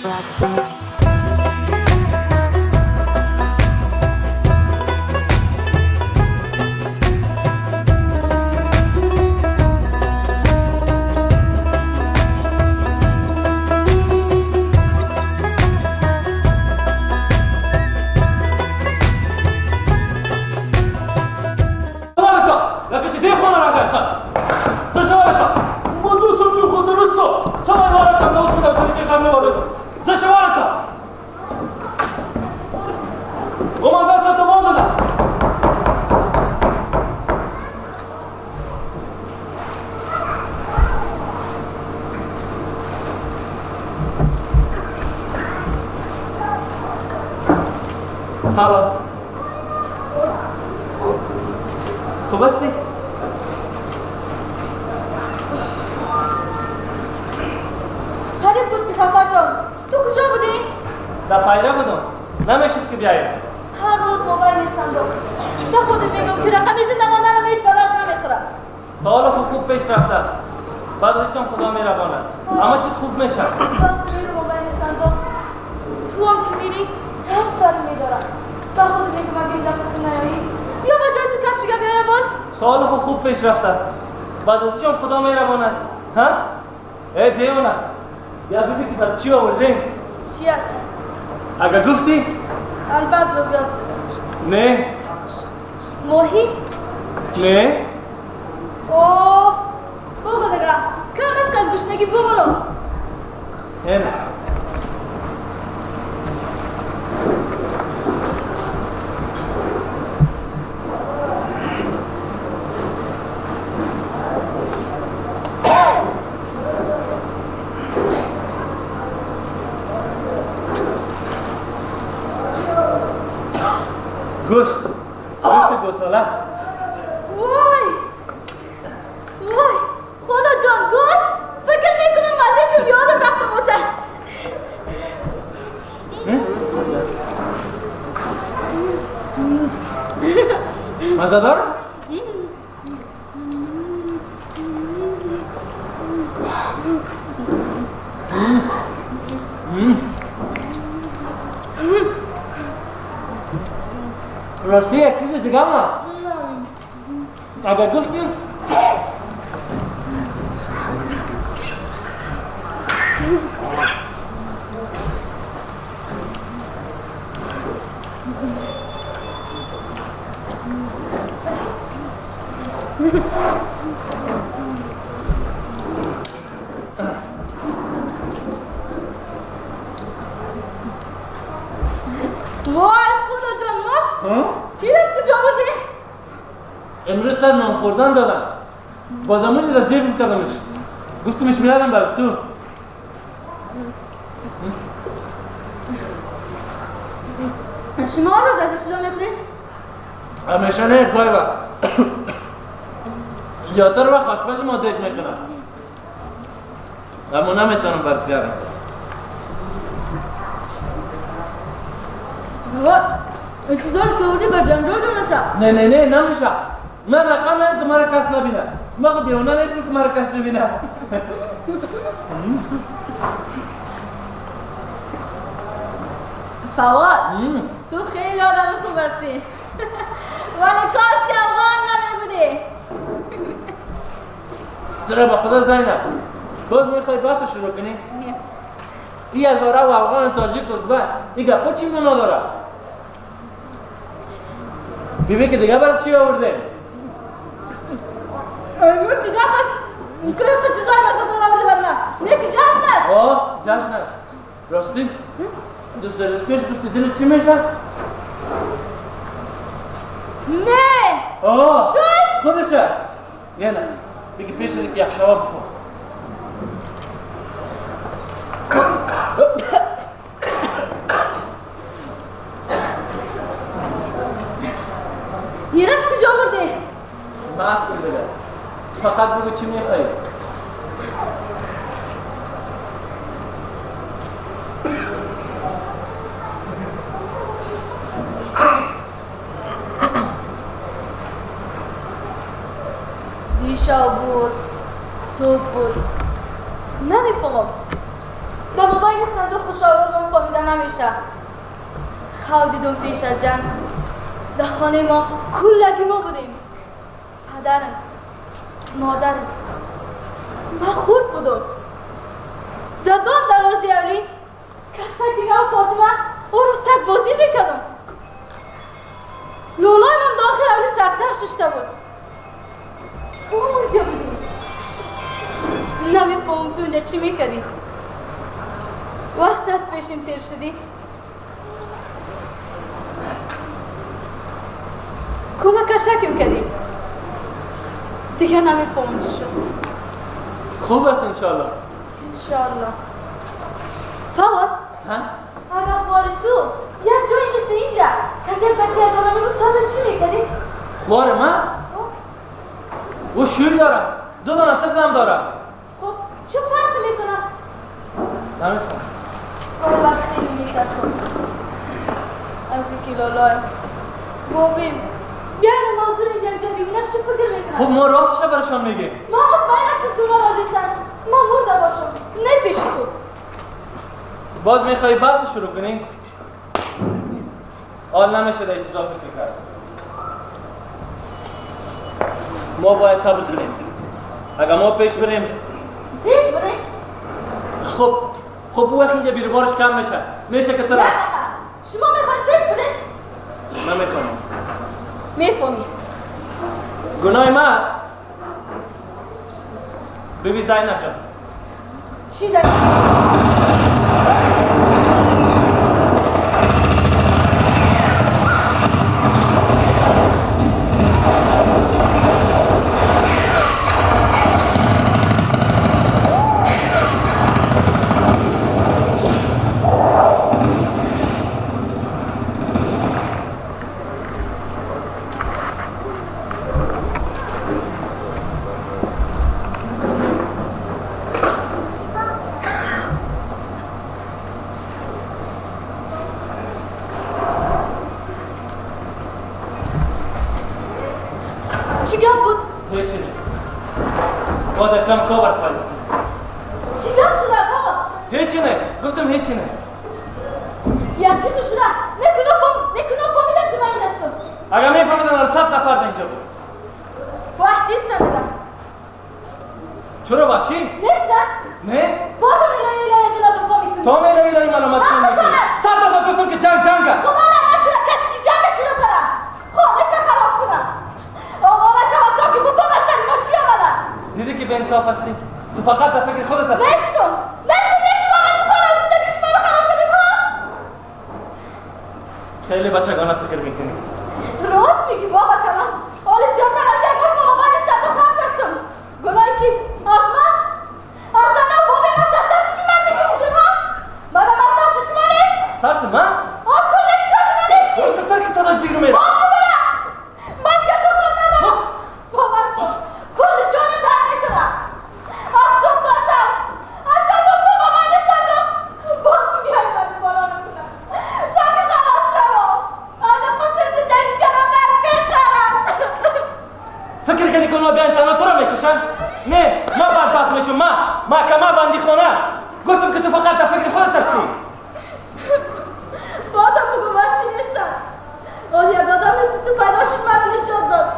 سلام. خوب هستی؟ قریب بود که خفه شم. تو کجا بودی؟ در پایره بودم، نمیشد که بیایم. هر روز موبایل صندوق تا خودم میگم که رقم زندگانه رو هیچ بدرد نمیخوره. تا حالا خوب پیش رفته، بعد هم خدا مهربان است، همه چیز خوب میشه. وقتی میرم موبایل صندوق تو هم که میری ترس برم میدارم. تا خودم میگم اگه این دفعه تو نیایی یا با جای تو کسی دیگه بیایم باز. سوال خوب پیش رفته، بعد از هم خدا مهربان است. ها؟ ای دیوانه، بیا ببین که برای چی آوردیم. چی است؟ اگه گفتی؟ البته لوبیاست. نه. ماهی؟ نه. اوه بگو دیگه، کم از که از گشنگی بمرم. نه نه. گوشت، گوشت گوساله. وای وای خدا جان، گوشت. فکر میکنم مزه‌شو یادم رفته باشه. مزه‌دار است؟ راستی یک چیز دیگه هم اگر گفتی؟ وای خدا جان، ماست این از کجا آوردی؟ امروز سر نان خوردن دادم، بازموش در جیب کردمش، گفتمش میارم برای تو. شما روز از چیزا میخورید؟ همیشه نه، گاهی وقت. زیادتر وقت آشپز ما دیگ میکنم، اما نمیتونم برات بیارم. بابا این چیزا رو که آوردی بر جنجال جور نشه. نه نه نه نمیشه. من رقم که مرا کس نبینه. من خود دیوانه نیستم که مرا کس ببینه. فواد تو خیلی آدم خوب هستی، ولی کاش که افغان نمیبودی. چرا با خدا زینب باز میخوای بحث شروع کنی؟ این هزاره و افغان تاجیک ازبک این گپا چی معنا داره؟ ببین که دیگه برای چی آورده؟ امروز چی گپ است؟ که چیزای مثلا آورده بر من؟ نه که جشن است. آه جشن است. راستی 2 روز پیش گفتی دلت چی میشه؟ نه. آه چی؟ خودش است. نه نه بگی پیش از اینکه یخ شوا بخور. این از کجا آوردی؟ مستم دیگه. فقط بگو چی میخوایی. دیشب بود، صبح بود، نمیفهمم. در موبایل بین صندوق خوش آوازم فهمیده نمیشه. خواب دیدم پیش از جنگ در خانه ما کلگی ما بودیم. پدرم، مادرم، من خورد بودم. دادام در روزی اولی که سکینه و فاطمه او رو سگ بازی میکردم. لولای من داخل اولی سرتر ششته بود. تو اونجا بودی. نمیفهمم تو اونجا چی میکردی. وقت از پیشیم تیر شدی. کمک شکم کردی. دیگه نمیفهمم چی شد. خوب است انشالله. انشالله. فواد؟ ها؟ اگر خوار تو یک جایی مثل اینجا که یک بچه از آنها بود تو چی میکردی؟ خوار من؟ او شیر دارم، دو دانه طفلم دارم. خب چه فرق میکنه؟ نمیفهمم. آره وقت خیلی میترسم از اینکه لالایم بابیم بیایم ما تو اینجا اینجا ببینم چه فکر میکنم. خب ما راستش برشان میگیم. ما مطمئن هستم که اونا راضی هستن. ما مرده باشم نه پیش تو. باز میخوای بحث شروع کنی؟ حال نمیشه در این چیزا فکر کرد. ما باید صبر کنیم. اگر ما پیش بریم پیش بریم؟ خب خب وقت اینجا بیربارش کم میشه. میشه که ترا نه شما میخواید پیش بریم؟ من میفهمم. میفهمی. گناه ما است. بیبی زینب جان. چی زینب؟ چی گپ بود؟ هیچی نه. باید کم کاور پایین. چی گپ شده بابا؟ هیچی نه. گفتم هیچی نه. یک چیزی شده. نکنه فهمیدم که من اینجا هستم. اگر میفهمیدن آره 100 نفر در اینجا بود. وحشی هستم دیگه. چرا وحشی؟ نیستم. نه؟ بازم الهی الهی از اونا دفاع میکنی. تو هم الهی الهی ملامت شما میکنی. 100 دفعه گفتم که جنگ جنگ است. خدا لعنت کنه کسی که جنگ شروع کنه. خانه‌ش خراب کنه. آقا شما تا که بفهم اصلا ما چی آمده. دیدی که به انصاف هستی؟ تو فقط در فکر خودت هستی. نیستم. نگو من خانه زندگیش منو خراب بدیم ها؟ خیلی بچگانه فکر میکنی. راست میگی بابا کلان. حال زیادتر از یک ماست ما باید صندوق حبس هستم. گناه کیست؟ از ماست؟ از زنه و بابای ماست از ترسی که من چه ها؟ مادم از ترس شما نیست؟ از ترس من؟ آن تو نگی تو از نیستی. فرصت بر که صدات بیرون میره. بابا برم. من دیگه تو کار ندارم. باور کن کل جانم درد میکنه. از صبح تا شب، از شب تا صبح با من صندوق. باز میای من باران کنم. تا که خلاص شوم. از خود زندگی کردم من بهترم. فکر کردی که اونا بیان تنها تو رو میکشن؟ نه، من بدبخت میشم. من که من بندی خانه. گفتم که تو فقط در فکر خودت هستی. بازم بگو وحشی نیستم. آه یک آدم مثل تو پیدا شد منو نجات داد.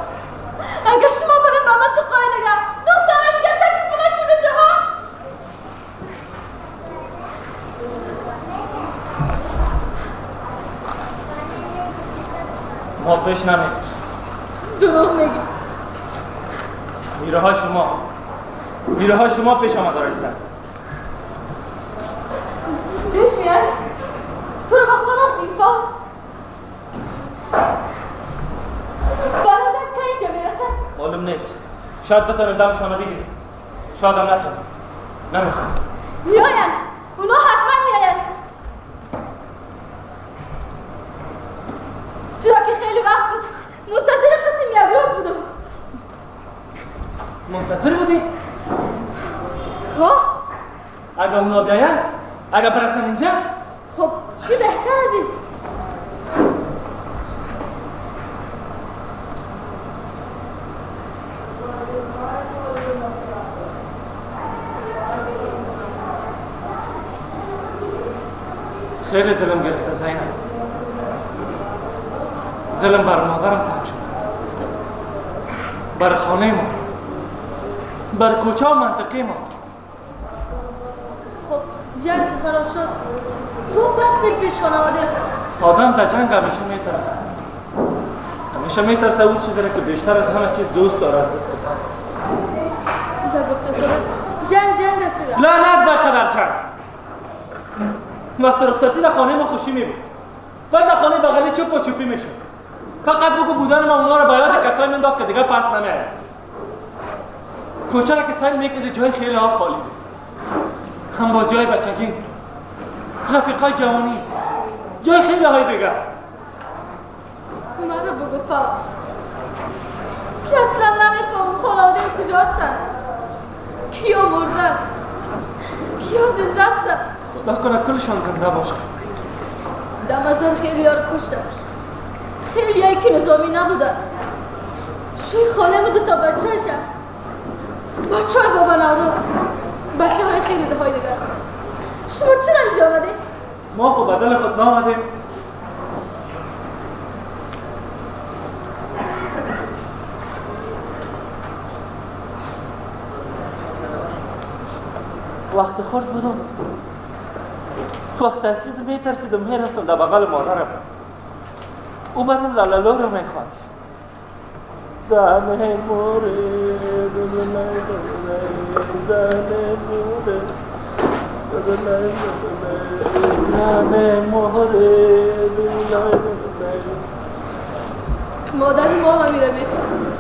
اگر شما برین با من تو قایدگم دخترای دیگه تکلیف اونا چی بشه ها؟ ما پیش نمیریم. دروغ میگی. نیروها شما پیش آمده رسیدن. پیش میای؟ تو رو با خدا راست میگی فواد؟ بعد از این تا اینجا میرسن؟ معلوم نیست. شاید بتونیم دمشان رو بگیریم. شاید هم نتونیم. نمیفهم. میاین. اونا حتما میاین. چرا که خیلی وقت بود منتظر قسم یک روز بودم. منتظر بودی؟ ها؟ اگر اونا بیاین، اگر برسن اینجا؟ خب چی بهتر از این؟ خیلی دلم گرفته زینب. دلم بر مادرم تنگ شده، بر خانه ما، بر کوچه و منطقه ما. خب جنگ خراب شد، تو بس بری پیش خانواده. آدم در جنگ همیشه میترسه، همیشه میترسه او چیزی را که بیشتر از همه چیز دوست داره از دست بده. در گفته خودت جنگ جنگ است. لعنت به قدر جنگ. وقت رخصتی در خانه ما خوشی میبود، بعد در خانه بغلی چوب و چوپی میشد. فقط بگو بودن ما اونا رو به یاد کسایی مینداخت که دیگه پس نمیآید. کوچه را که سیل میکردی جای خیلی ها خالی بود. هم بازی های بچگی، رفیقای جوانی، جای خیلی های دیگه. من رو بگو فا که اصلا نمیفهمم خانواده کجا هستن، کیا مردن، کیا زنده هستن. خدا کنه کلشان زنده باشه. دمازار خیلی ها رو کشتن، خیلی هایی که نظامی نبودن. شوی خاله بود تا بچه هشم، بچه های بابا نوروز، بچه های خیلی ده های دیگر. شما چرا اینجا آمدید؟ ما خب بدل خود نامدیم. وقت خورد بودم، وقت از چیز میترسیدم میرفتم در بغل مادرم. او برم لالالو رو میخواند. زن موره زن موره زن موره. مادر ما هم میره میخواند.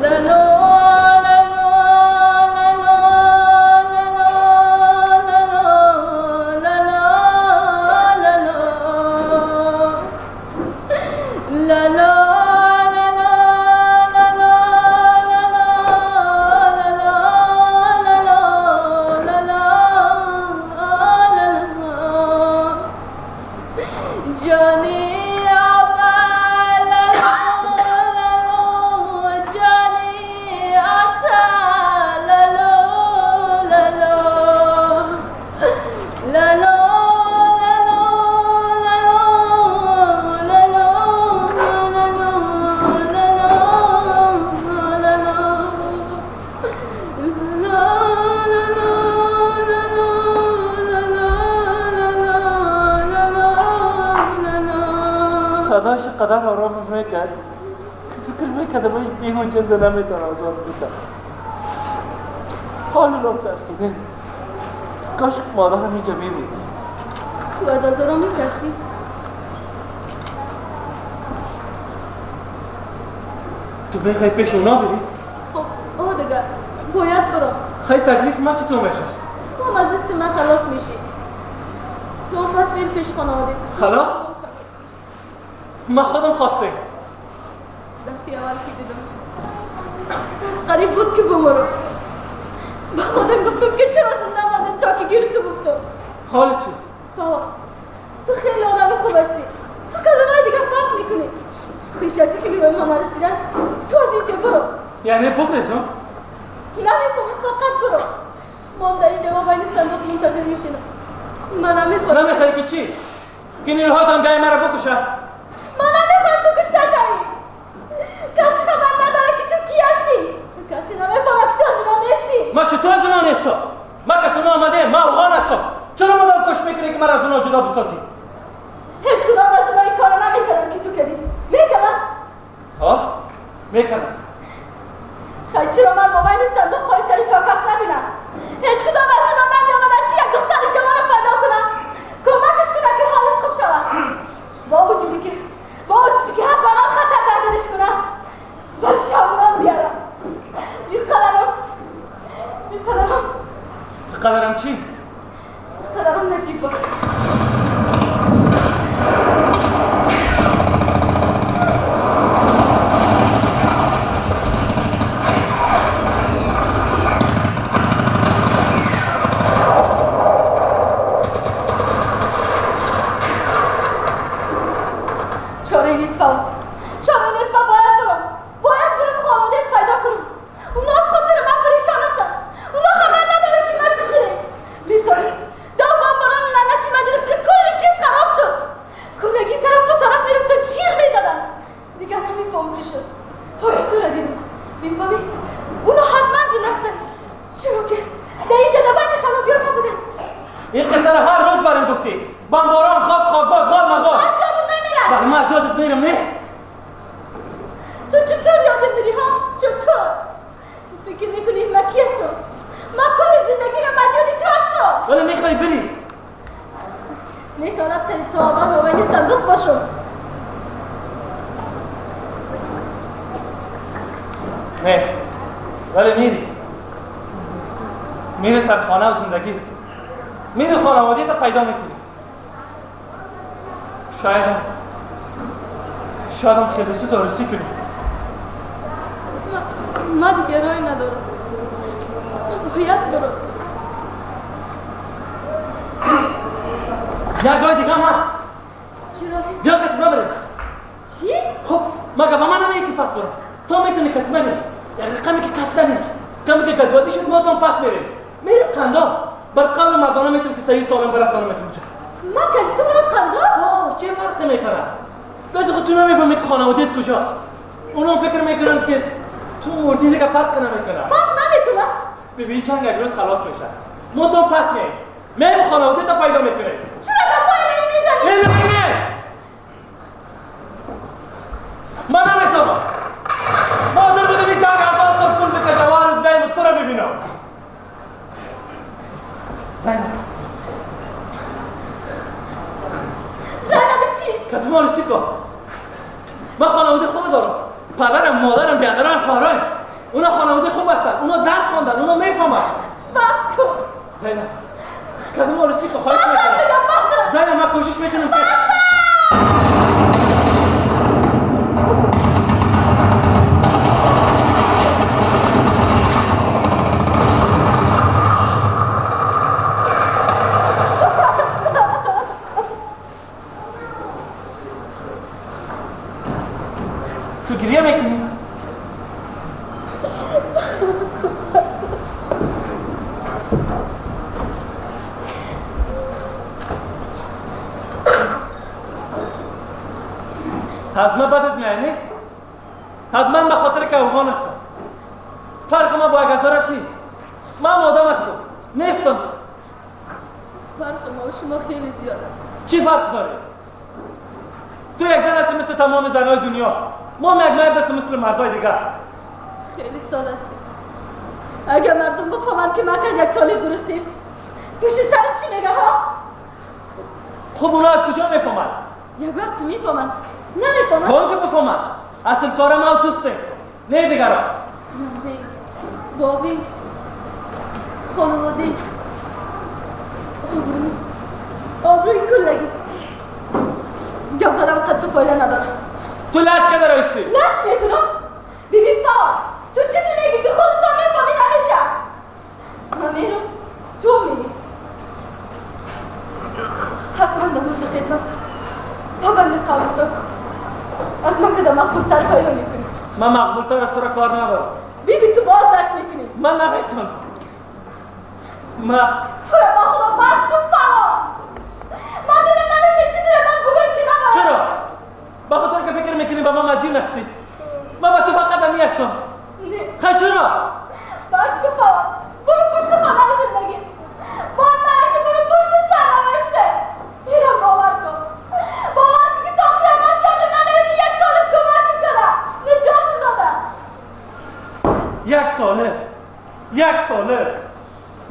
لالو صدایش قدر آرام میکرد که فکر میکردم هیچ دیو جند نمیتونه آزاد بشه. حال رو ترسیده. کاش مادرم اینجا میبود. تو از آزارا میترسی؟ تو میخوای پیش اونا بری؟ خب آه دیگه باید برم. خیلی تکلیف ما چطور میشه؟ تو هم از دست من خلاص میشی. تو هم پس میری پیش خانواده. خلاص؟ من خودم خواستم. دفعه اول که دیدم از ترس قریب بود که بمرم. با خودم گفتم که چرا زنده ماندم تا که گیر تو گفتم. حال چی؟ بابا تو خیلی آدم خوب هستی. تو که از اونای دیگه فرق میکنی. پیش از اینکه نیروی ما رسیدن تو از اینجا برو. یعنی بگریزم؟ نمی‌خوام، فقط برو. ما در اینجا با بین صندوق منتظر میشینم. من نمیخوام. نمیخوای که چی؟ که نیروهات هم بیای مرا بکشه؟ من نمیخوام تو کشته شوی. کسی خبر نداره که تو کی هستی. کسی نمیفهمه که تو از اونا نیستی. ما چطور از اونا نیستم؟ ما که تو نامده، ما افغان هستم. چرا مدام کش میکنی که مرا از اونا جدا بسازی؟ هیچ کدام از اونا این کارو نمیکردن که تو کردی. میکردن؟ آه میکردن. خیلی چرا من با بین صندوق خواهی کردی تا کس نبینم؟ هیچ کدام از اونا نمیامدن که یک دختر جوان پیدا کنم کمکش کنه که حالش خوب شود. با وجودی که هزاران خطر تهدیدش کنم بر شاوران بیارم. این قدرم چی؟ قدرم نجیب باشه. چاره نیست فواد، چاره نیست. من باید برم، باید برم خانواده پیدا کنم. اونا از خاطر من پریشان هستن. اونا خبر ندارن که من چی شده. میتونی دو بمباران لعنتی من برام گفتی. بمباران، خاک، خاکباد، غار مغار. من از یادم نمیرم. ولی من از یادت میرم نه؟ تو چطور یادت میری ها؟ چطور؟ تو فکر میکنی من کی هستم؟ من کل زندگی را مدیون تو هستم. ولی میخوای بری. میتواند تا آباد مابین صندوق باشم. نه ولی میری. میری سر خانه و زندگی. میری خانواده تا پیدا میکنی. شایدم خیلی زود عروسی کنی. من دیگه راهی ندارم. باید برم. یک راه دیگه هم هست. چی راهی؟ بیا کتمه بریم. چی؟ خب مگه به من نمیگی که پس برم؟ تو میتونی کتمه بری. یک رقمی که کس نمیره. کمی که گدوادی شد ما تو پس میریم. میریم قندار. بر قول مردانه میتونم که صحیح سالم برسانم میتونم چه؟ ما که تو برم قندار؟ آه چه فرقی میکنه؟ بعضی خود تو نمیفهمی که خانواده‌ات کجاست. اونا فکر میکنن که تو مردی دیگه فرق نمیکنه. فرق نمیکنه؟ ببین چند یک روز خلاص میشه. ما تو پس میایم. میایم خانواده تا پیدا میکنیم. چرا گپای میزنی؟ علمی نیست. من نمیتونم. حاضر بودم این جنگ اول صبح طول بکشه و هر روز بیایم تو رو ببینم. زینب. زینب چی؟ کتم عروسی کن. من خانواده خوب دارم. پدرم، مادرم، بیادرم، خواهرم. اونا خانواده خوب هستن. اونا درس خواندن. اونا میفهمن. بس کن. زینب. کتم عروسی کن. خواهش میکنم. بس. زینب من کوشش میکنم که تو گریه میکنی؟ از من بدت میاد نه؟ حتما به خاطر که افغان هستم. فرق ما با یک هزاره چیست؟ من آدم هستم نیستم. فرق ما و شما خیلی زیاد است. چی فرق داره؟ تو یک زن هستی مثل تمام زنهای دنیا. ما هم یک مرد هستیم مثل مردای دیگر. خیلی ساده هستیم. اگر مردم بفهمند که ما یک طالب گرفتیم پشت سرم چی میگه ها؟ خب اونا از کجا میفهمند؟ یک وقت میفهمند. نمیفهمند؟ کن که بفهمند. اصل کار ما و توستیم نه دیگران. نوی، بابی، خانواده، آبروی، آبروی کلگی. گپ زدم قد تو فایده نداره. تو لج که درستی؟ لج میکنم؟ ببین فعال تو چیزی میگی که خودت هم میفهمی همیشه. من میرم تو میری. حتما در منطقه بابا میقابل از من که مقبولتر پیدا میکنی. من مقبولتر از تو را کار ندارم. بیبی تو باز لج میکنی. من نمیتونم. من تو را با خدا بس کن فعال. من دلم نمیشه چیزی را من بگم که نباید. چرا؟ به خاطر که فکر میکنی با من مدیون هستی. من با تو فقط همی هستم. نه. خیلی چرا؟ بس کن فعال. برو پشت خانه و زندگی. با من که برو پشت سر نوشته. میرم باور کن. باور کن که تا قیامت یادم نمیره که یک طالب کمکم کرده. نجاتم داده. یک طالب، یک طالب،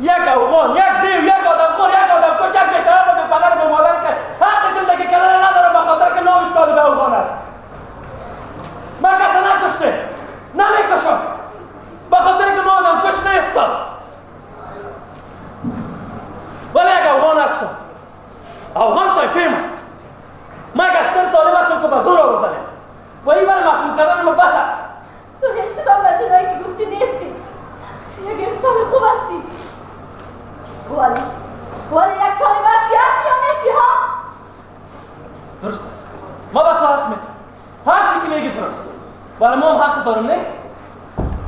یک افغان، یک دیو، یک آدمخوار، یک آدمکش، یک بیچاره به پدر به مادر که حق زندگی کردن نداره به خاطر که نامش طالب افغان است. من کسی نکشته، نمیکشم به خاطر که من آدمکش نیستم، ولی یک افغان هستم. افغان طایفه است. من یک اسکر طالب هستم که به زور آوردنه و این برای محکوم کردن ما بس است. تو هیچ کدام از اینایی که گفتی نیستی. تو یک انسان خوب هستی. ولی یک طالب هستی هستی یا نیستی ها؟ درست است. ما به تو حق میدم. هر چی که میگی درست. برای ما هم حق دارم نه؟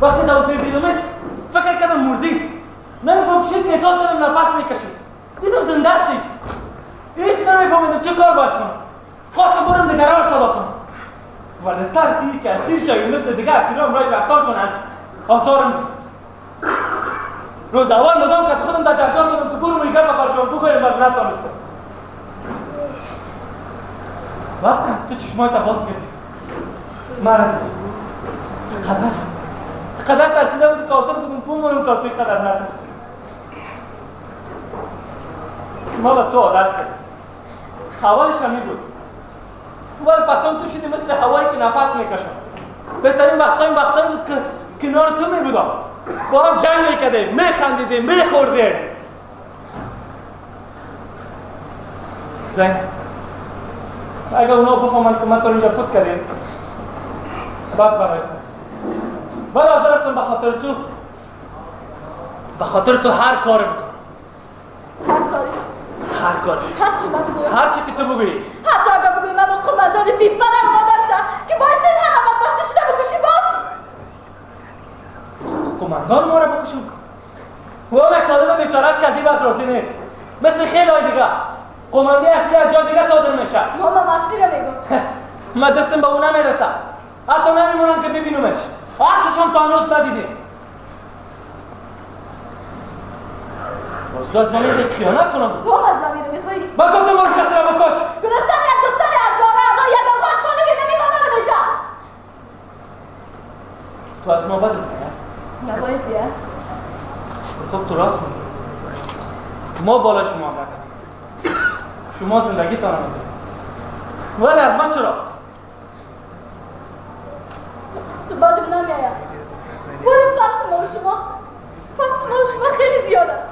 وقتی دوزه دیدمت فکر کردم مردی. نمیفهم چی احساس کردم نفس میکشی. دیدم زنده هستی. هیچ نمیفهمیدم چه کار باید کنم. خواستم برم دیگران رو صدا کنم. ولی ترسی که اسیر شوی مثل دیگه اسیران رای رفتار کنن آزارم میداد. روز اول مدام که خودم در جنجال بودم که برو میگم برشان بگویم ولی نتانستم. وقتی تو چشمایت باز کردی مرا قدر ترسیده بودی که حاضر بودم بمونم تا توی قدر نترسی. ما به تو عادت کردیم. اولش همی بود، ولی پسان تو شدی مثل هوایی که نفس میکشم. بهترین وقتایی بود که کنار تو می بودم، با هم جنگ میکردیم، میخندیدیم، میخوردیم. زین اگه اونا بفهمن که من تو اینجا پوت کردیم بعد برایستم، بعد حاضر هستم به خاطر تو هر کاری بکنم. هر کاری، هر کاری، هر چی من بگویم، هر چی که تو بگویی. حتی اگه بگویی من با قمندان بی پدر و مادرتم که باعث این همه بدبختی شده بکشی، باز قمندان ما را بکشم؟ او هم یک طالب بیچاره است که از این وضع راضی نیست، مثل خیلی های دیگه. قمندی اصلی از جای دیگه صادر میشه. ما مسیر میگم. من دستم به او نمیرسه، حتی نمیمونم که ببینمش. عکسش هم تا هنوز ندیدیم. باز تو از من میخوای خیانت کنم؟ تو هم از من میره میخوایی؟ من گفتم برو کسی را بکش. گرفتن یک دختر از زاره را یک افغان طالبی نمیمانه نمیده. تو از ما بدت میاد؟ نباید بیاد. خب تو راست میگی. ما بالا شما نکردیم، شما زندگی تا نمیده. ولی از من چرا؟ از تو بدم نمیاید. ولی فرق ما و شما، فرق ما و شما خیلی زیاد است.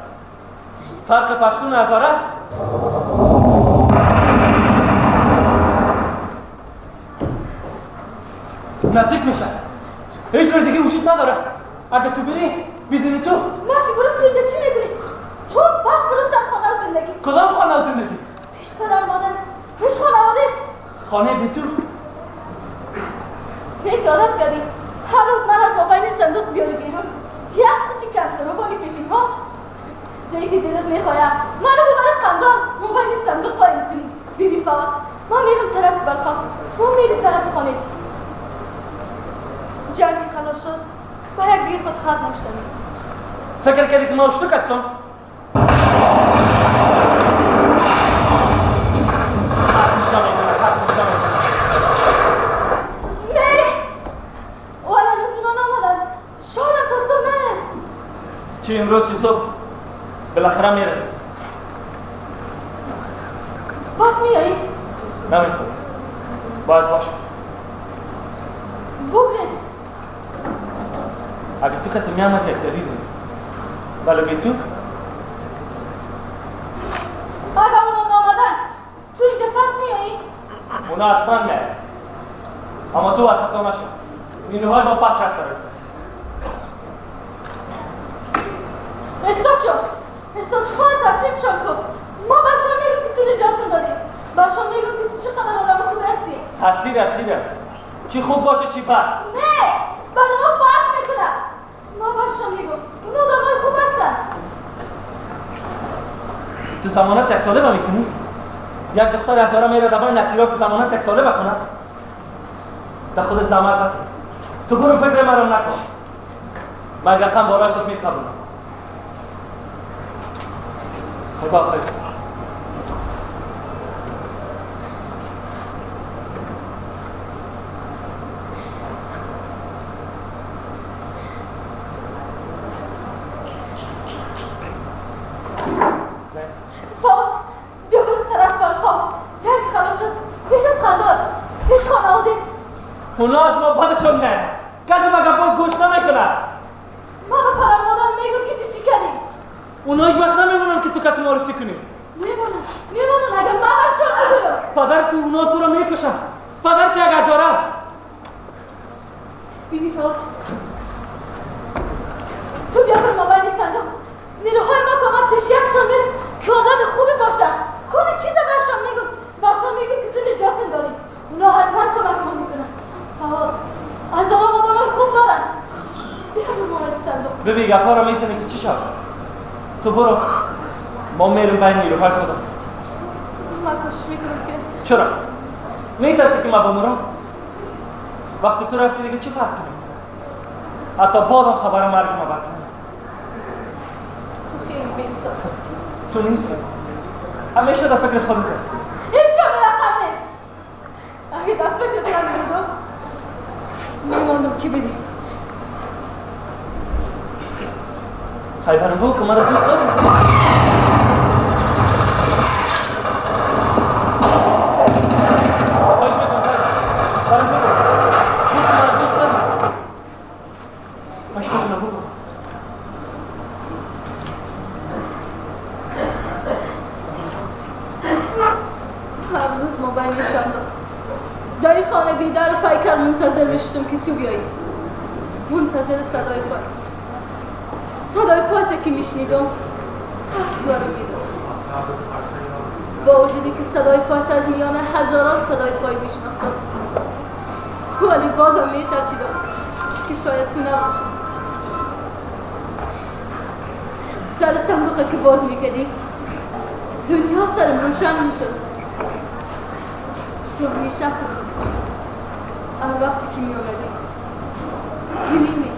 فرق پشتون هزاره؟ نزدیک میشه، هیچ راه دیگه وجود نداره. اگه تو بری بدون تو، من که برم تو اینجا چی میبینی؟ تو پس برو سر خانه و زندگی. کدام خانه و زندگی؟ پیش پدر مادر، پیش خانوادت. خانه بی تو؟ یک عادت کردی هر روز من از مابین صندوق بیاری بیرون، یک قوطی کنسرو بانی پیشیم ها. دیگه دلت میخوایم منو ببره قندان مابین صندوق قایم کنی. بیبی فواد، من میرم طرف بلخا، تو میری طرف خانه. جنگ خلاص شد با یک دیگه خود خط نشتم. فکر کردی که ما اشتوک هستم؟ خط نشم میدونم. میری ولی هنوز اونا نامدن، شاید تا صبح نه. چی امروز چی صبح بالاخره میرسیم. باز میایی؟ نمیتونم، باید باشم. بگریز. اگه تو کتی میامد یک دلیل، ولی بی تو؟ اگه اونا نامدن تو اینجا پس میایی؟ اونا حتما میاید، اما تو باید خطا نشو. نیروهای ما پس رفته رسید. استاد جان، استاد شما رو تصدیقشان کن. ما برشان میگم که تو نجاتم دادی، برشان میگم که تو چقدر آدم خوب هستی. تاثیر اسیر است، چی خوب باشه چی بد. نه، برای ما فرق میکنه. ما برشان میگم اون آدمای خوب هستن. تو زمانت یک طالبه میکنی؟ یک دختر هزاره میره دوای نصیبه که زمانت یک طالبه کنه؟ در خودت زحمت نده. تو برو فکر مرم نکن. من رقم بالای خود میقبولم. خداحافظ. فواد بیا برو طرف بلخا. جنگ خلاص شد، بریم قندار پیش خانواده. اونا از ما بدشون نه، کسی مگه باز گوش نمیکنه. ما به پدر مادر میگم که تو چی کردی. اونا هیچ وقت نمیمونن که تو کت مارسی کنی. میمونن اگه من برشان بگم. پدر تو اونا تو رو میکشن. پدر تو یک هزاره است. بیبی فواد تو بیا برو مابین صندوق. نیروهای ما که آمد پیش یکشان میریم که آدم خوبی باشه. کل چیز برشان میگم، برشان میگم که تو نجاتم دادی. اونا حتما کمک ما میکنن. فواد از آنها آدمای خوب دارن. بیا برو مابین صندوق. ببین گپا رو میزنی که چی شد؟ تو برو، ما میریم بین نیروهای خودم. من کوشش میکنم که چرا؟ میترسی که من بمورم؟ وقتی تو رفتی دیگه چی فرق کنه؟ حتی بادم خبر مرگ ما برکنه. تو خیلی بی‌انصاف هستی. تو نیستی، همیشه در فکر خودت هستی. هیچ جا رقم نیست. میماندم که بری. خیلی برام بگو که مرا دوست داری. خواهش میکنم برام بگو که مرا دوست داری. خواهش میکنم بگو. هر روز ما بین صندوق دای خانه بیدار و پیکر منتظر میشدم که تو بیایی. منتظر صدای پای. صدای پایت که میشنیدم ترس وارم میداد. با وجودی که صدای پایت از میان هزاران صدای پای میشناختم، ولی بازم میترسیدم که شاید تو نباشی. سر صندوق که باز میکردی دنیا سرم روشن میشد. تو همیشه خوب بودی. هر وقتی که میآمدی گلیمی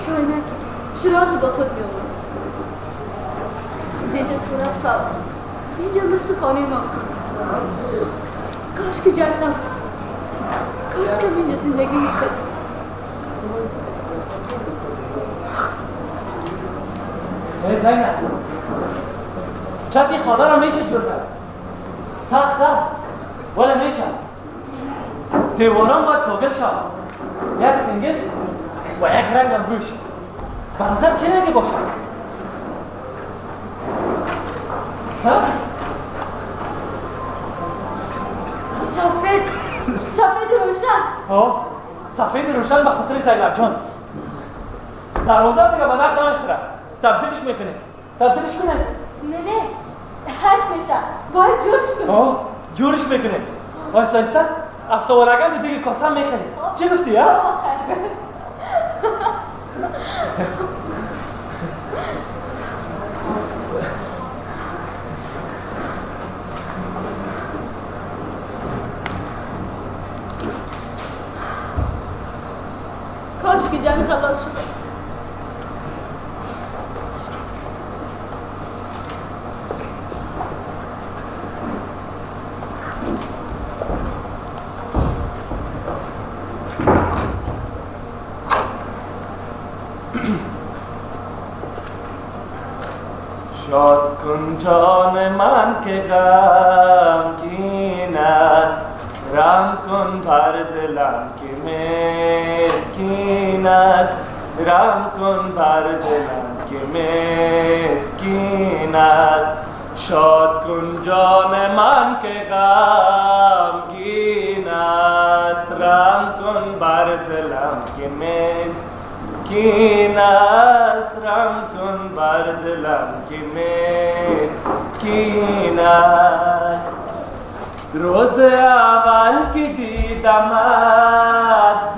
شاینکی چراغ با خود می آورد. ریزت پر از خواب اینجا مثل خانه ما. کاش که جنگ نبود. کاش که اینجا زندگی میکردیم. ای زینب، چتی خانه را میشه جور کرد. سخت است ولی میشه. دیواران باید کاغذ شود، یک سنگل و یک رنگ هم روش. به نظر چه رنگی باشد؟ ها؟ سفید، سفید روشن. آه، سفید روشن به خاطر زینب جان. دروازه دیگه به درد نمیخوره، تبدیلش میکنه. تبدیلش کنه؟ نه نه، حرف میشه، باید جورش کنه. آه، جورش میکنه. وایسا ایستا، افتاورگان دیگه کاسه میخری. چی گفتی ها؟ کاش که جنگ خلاص شد. شاد کن جان من که غمگین است، رم کن بر دلم که مسکین است، رم کن بر دلم که مسکین است. شاد کن جان من که غمگین است، رم کن بر دلم که مسکین است، رم کن بر دلم که مسکین است. روز اول که دیدمت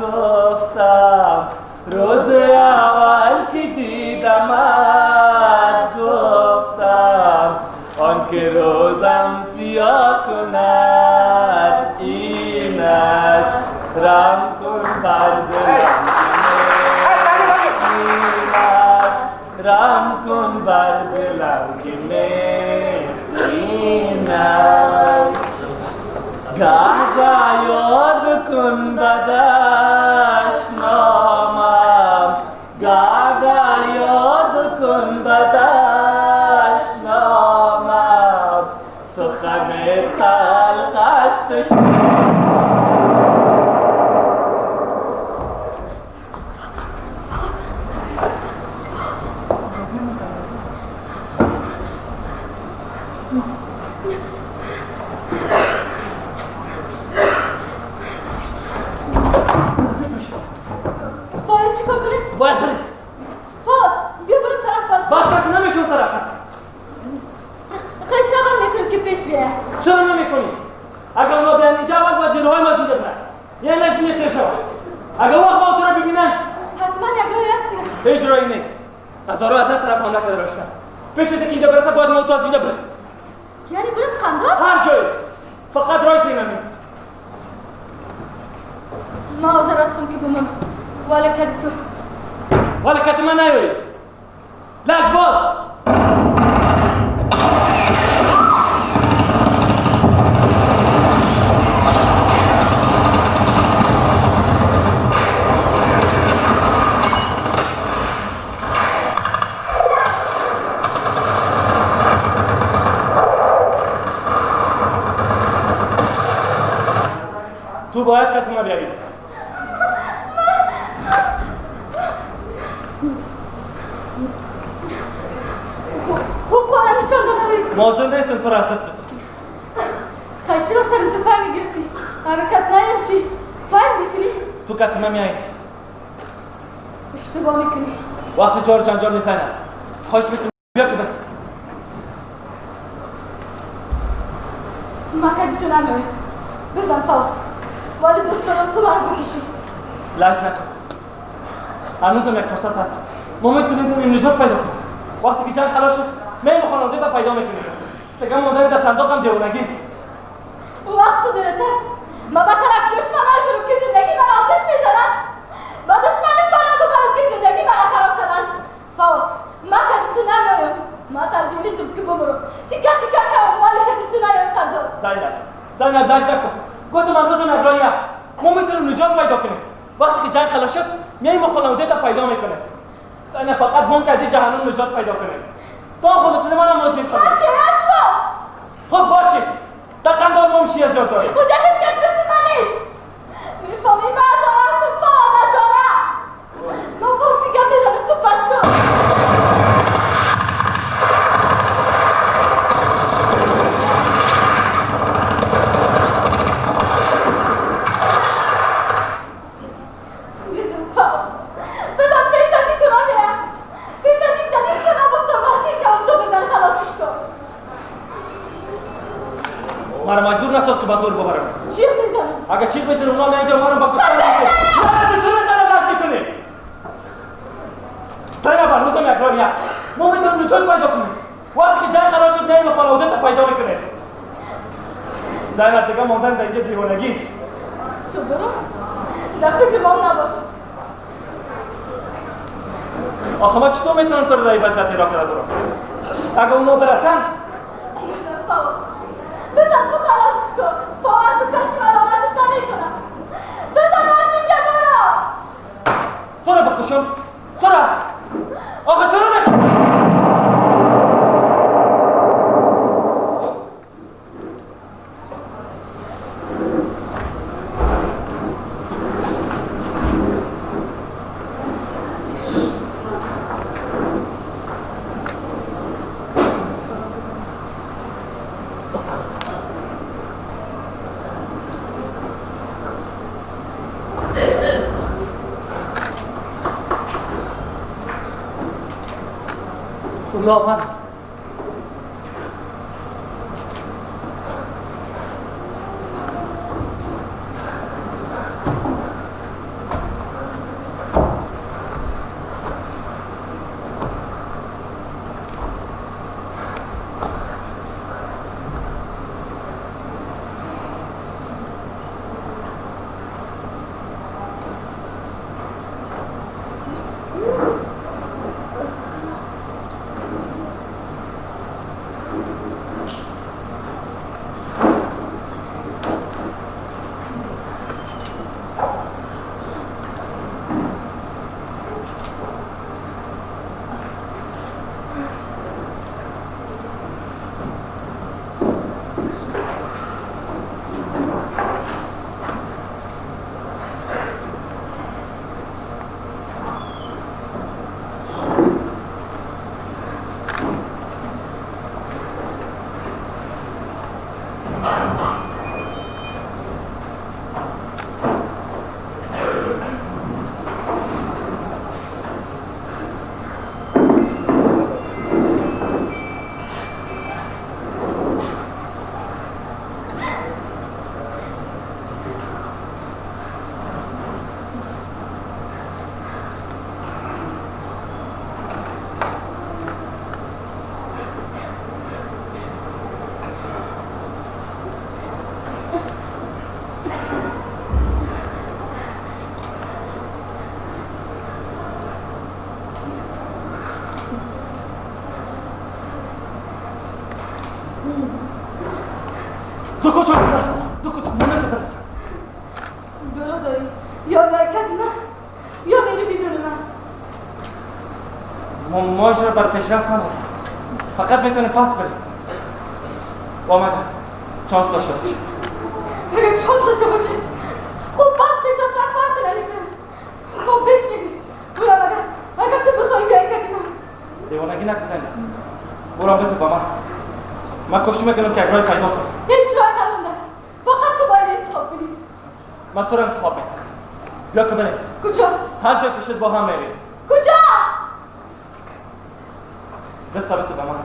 گفتم، روز اول که دیدمت گفتم، آن که روزم سیاه کند این است، رم کن بر دلم که رم کن بر دلم که مسکین است. گه یاد کن بدش نامم، گه یاد کن بدش نامم، سخن تلخ است. باید بریم. فواد بیا بریم طرف بالا. بس نمیشه اون طرف. خیلی صبر میکنیم که پیش بیه. چرا نمیکنی؟ اگر اونا بیان اینجا اول باید دیروهای ما زنده برن. یه لازمه تیر شود. اگر وقت ما تو رو ببینن حتما یک راهی هست دیگه. هیچ راهی نیست. هزارو از هر طرف حمله کرده داشتن. پیش از اینکه اینجا برسه باید ما تو از اینجا بریم. یعنی بریم قندار؟ هر جایی. فقط راهش اینا نیست. ما حاضر هستم که بمونم. ولی کدی تو ولی کتی من نیایی. لک باز. تو باید کت ما بیایی. خوب خواهر نشان داده بایستی. مازن نیستم تو را از دست بدم. خیلی چرا سرم تفنگ گرفتی؟ حرکت نیم چی؟ فر میکنی؟ تو کت ما میایی. اشتباه میکنی. وقت جار جنجال نیست زینب. خواهش میکنم بیا که بریم. ما کدی تو نمیایی. بزن فوت. ولی دوست دارم تو مرا بکشی. لج نکن. هنوزم یک فرصت هست. ما میتونیم نجات پیدا کنیم. وقتی که جنگ خلاص شد میم خانواده تا پیدا میکنیم. دیگه مادر در صندوق هم دیوانگی است. وقت تو دلت است. ما به طرف دشمنای برم که زندگی مرا آتش میزنن. با دشمن پناه ببرم که زندگی مرا خراب کردن. فوت ما کدی تو نمیایم. ما ترجیح میدم که بمرم. تیکه تیکه شوم ولی کدی تو نیایم قنداد. زینب زینب لج نکن. گفتم هنوزم یک راهی هست. ما میتونیم نجات پیدا کنیم. وقتی که جنگ خلاص شد میایم و خانواده تا پیدا میکنیم. زینب فقط بانک از این جهنم نجات پیدا کنیم. تو هم خود مثل منم موز میخوری. باشه هستم. خب باشه. در قندار ما هم شیعه زیاد داریم. اونجا هیچ کس مثل من نیست. میفهمی من هزاره هستم فقط هزاره. من فارسی گپ میزنم تو پشتو. مرا مجبور نساز که با زور ببرم. چیغ میزنم؟ اگه چیغ بزنی اونا می اینجا مرا با کشتن میکنه. نه تو چرا غلط میکنی؟ زینب هنوزم یک راهی هست. ما میتونیم نجات پیدا کنیم. وقتی که جنگ خلاص شد میایم خانواده تا پیدا میکنیم. زینب دیگه ماندن در اینجا دیوانگی است. تو برو در فکر ما نباش. آخه من چطور میتونم تو رو در این وضعیت را کرده برم؟ اگه اونا برسن بزن تو خلاصش کن. باور کن کسی ملامتت نمیکنه. بزن از اینجا برو. تو رو بکشم. تو رو. آخه چرا میخوای؟ اونا من دو کجا مونه که برسم. درو داری یا برکت من یا میری بدون من. ما ماجرا بر پیشرفت نداریم. فقط میتونیم پس بریم. با مگه چانس داشته باشی. اگه چانس داشته باشی خوب باز پیش از فرق نمیکنه. ما پیش میریم. برو اگر تو بخوای بیای کتی من. دیوانگی نکن زینب. برو بده با من. من کوشش میکنم که راه پیدا کنم. هیچ راه نمونده. فقط تو باید انتخاب کنی. من تو رو انتخاب میکنم. بیا که بریم. کجا؟ هر جا که شد با هم میریم. کجا؟ دست بده به من.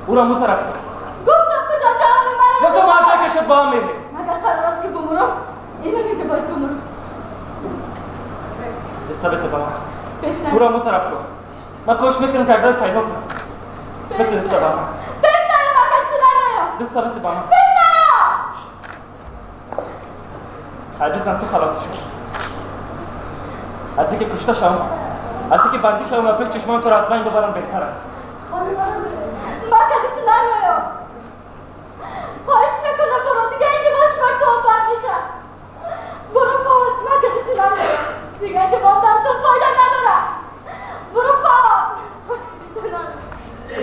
او را مو طرف کن. گفتم کجا جواب من. گفتم هر جا که شد با هم میریم. مگر قرار است که بمرم؟ اینم اینجا باید بمرم. دست بده به من. او را مو طرف کن. من کوشش میکنم که راه پیدا کنم. بده دست به من. پیش نیا مگر تو نیا. دست بده به من. پیش نیا. عزیزم تو خلاص شو. از اینکه کشته شوم، از اینکه بندی شوم و پیش چشمان تو را از بین ببرم بهتر است. مگر تو نمیایم. خواهش میکنم برو دیگه اینکه باش بر تو آفر میشه. برو فوت مگر تو نمیایم. دیگه اینکه ماندم تو فایده نداره. برو فوت.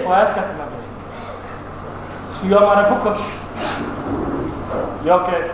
باید کتی من بری. یا مرا بکش یا که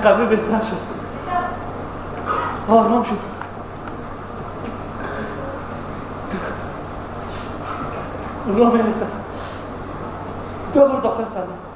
قبلی بهتر شد. آرام شد. راه میرسم. بیا برو داخل صندوق.